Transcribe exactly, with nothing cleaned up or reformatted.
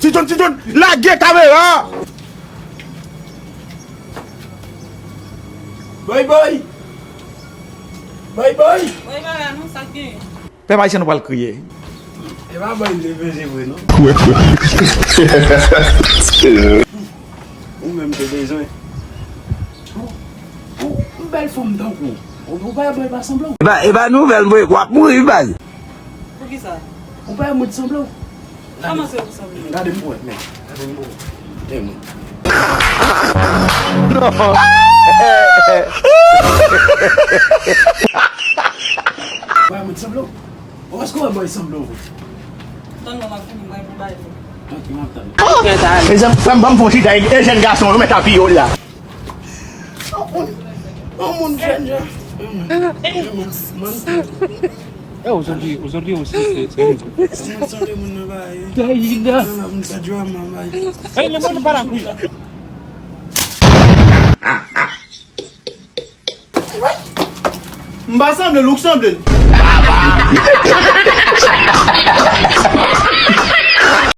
Ti John, Ti John, lage kamera! Boy, boy! Boy, boy! Boy, bala, non, sa k genyen? Pèp ayisyen, nou pral kriye. E pa boy, li vle vre, non? Ou menm te bezwen. Ou, ou, ou bèl fanm tankou. Ou, ou pa boy pa sanble. E pa, e pa nouvèl, mwen, w ap mouri, baz. Poukisa? Ou pa mwen sanble. Kòman se ou sanble? Gade m pou wè, men. Gade m pou wè. Tèmwen. Ou pa mwen sanble. Ou èske w wè boy sanble vre? Tann mwen, m ap fini, mwen, pou bay. Ok, m ap tann. Mezanmi, frè m, ban m fè yon chita, e jèn gason, yo mèt apiye w la. Yon moun, yon moun jèn jan. Mwen, mwen, mwen. Eh, aujourd'hui, aujourd'hui aussi, c'est, c'est... Mwen sanble moun nan ba, eh. Dayina. Nan, nan, moun sa djwa, mwen, ba. Eh, le monde va la couille. M pa sanble l, ou k sanble l.